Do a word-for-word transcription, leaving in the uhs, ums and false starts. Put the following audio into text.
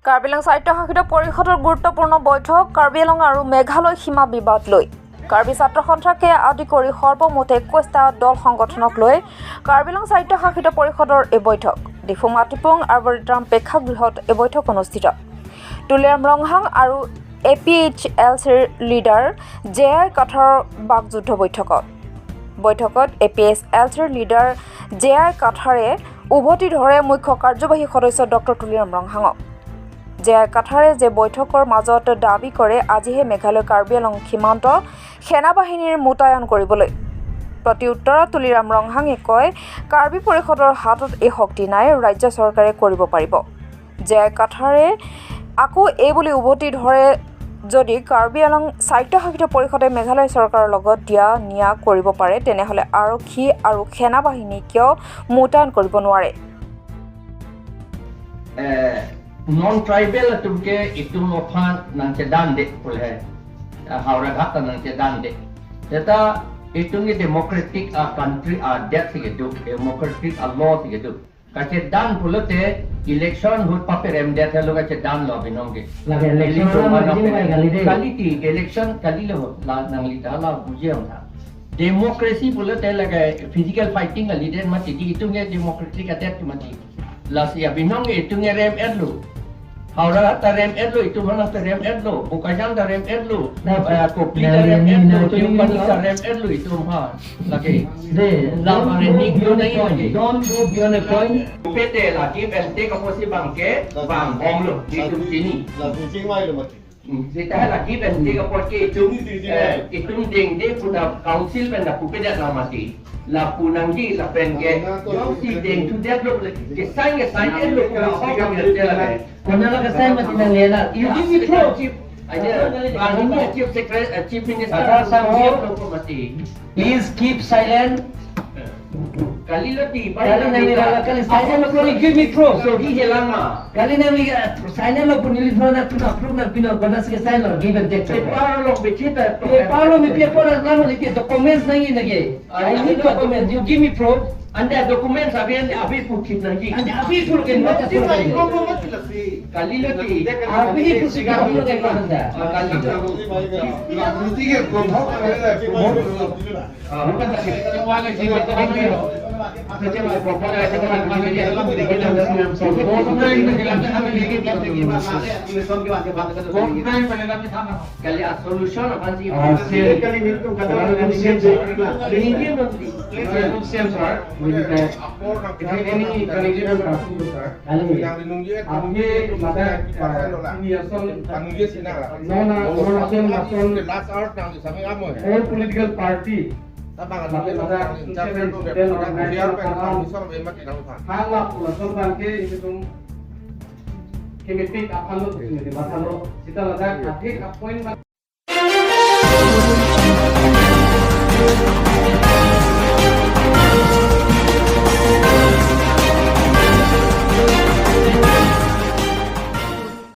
কাৰ্বি আংলং স্বায়ত্তশাসিত পৰিষদৰ গুৰুত্বপূৰ্ণ বৈঠক। কাৰ্বি আংলং আৰু মেঘালয় সীমা বিবাদ লৈ কাৰ্বি ছাত্ৰ সন্থাকে আদি কৰি সৰ্বমুঠ একৈশটা দল সংগঠনক লৈ কাৰ্বি আংলং স্বায়ত্তশাসিত পৰিষদৰ এই বৈঠক। ডিফু মাটিপুং আৰবৰিটাম প্ৰেক্ষাগৃহত এই বৈঠক অনুষ্ঠিত। তুলিৰাম ৰংহাং আৰু এ পি এইচ এল চিৰ লিডাৰ জে আই কাথাৰৰ বাকযুদ্ধ বৈঠকত। বৈঠকত এ পি এইচ এল চিৰ লিডাৰ জে আই কাথাৰে উভতি ধৰে মুখ্য কাৰ্যবাহী সদস্য ডক্টৰ তুলিৰাম ৰংহাঙক। জে আই কাথাৰে যে বৈঠকৰ মাজত দাবী কৰে আজিহে মেঘালয় কাৰ্বি আংলং সীমান্ত সেনাবাহিনীৰ মোতায়ন কৰিবলৈ। প্ৰত্যুত্তৰত তুলিৰাম ৰংহাঙে কয়, কাৰ্বি পৰিষদৰ হাতত এই শক্তি নাই, ৰাজ্য চৰকাৰে কৰিব পাৰিব। জে আই কাথাৰে আকৌ এই বুলি উভতি ধৰে, যদি কাৰ্বি আংলং স্বায়ত্তশাসিত পৰিষদে মেঘালয় চৰকাৰৰ লগত দিয়া নিয়া কৰিব পাৰে, তেনেহ'লে আৰক্ষী আৰু সেনাবাহিনী কিয় মোতায়ন কৰিব নোৱাৰে? Eh, non-tribal atum ke itum aphan nangchedan de pule, eh, Howraghat ta nangchedan de. Seta itum ke democratic a country adet si kedo, democratic a law si kedo. Kachedan pulote election ahut paperem det helo kachedan lo binong ke. Lake election Election lo alam mano jing pe. Bai kali de. Kali ti election kali lo la nangli ta la buji ang tha. Democracy pulote lake physical fighting kali de mati di itum ke democratic adet mati. Lasi abinong itum ke rem et lo. Howraghat ta rem et lo, itum aphan ta rem et lo. Bokajan ta rem et lo. Na, eh, Kopili na, ta rem na, et lo, na, Deopani na, ta rem et lo, itum aphan. Lake. De, la don't, mane don't nik be lo on a nai point. Lake. Don't go beyond a point. Pete la give and take apotsi bang ke, bang bom lo, itum chini. La fishing mai lo mati. Hmm, seta la give and take apot ke itum, eh, itum dengde pu ta council pen ta pupedet la mati. Lapu nangji lapen ke, jongsi dengthudet lo, ke sign ke sign et lo, pu ta sok ke te la ke. Konat la ke sign mati nanglela. You give me proof. Chief, aja, bang ini chief secretary, eh, chief minister, Ada sama. Chief lo ko mati. Please keep silent. Kali lo di, kali nanglela, kali sign lo, kali give me proof. So di jelang ma. Kali nanglela, sign lo pun neli phone na pun approve na pin lo, konat si sign lo, give and take. Paper lo bichita. Paper lo mi paper lo lama lagi documents nangji nangji. I need documents. You give me proof. Ante documents abhi, ante abhi pu thip nangji. Ante abhi pu ke mata pu. Kali lo di. Abhi pu si ka pu ke mata. Ah, kali lo. Kali a solution aphan si. Ah, sir. Kali mintum kata kali mintum sir. Ini dia nanti. Sir, sir, sir. With the, if you any candidate and asking to sir. Kali. Apni mata, ah, ini asal. Nona, nona asal, asal. All political party. Mata, mata, social and student organization, hang la, lason bangke, itum committee aphan lo, committee aphan lo. Seta ladak, athik appointment.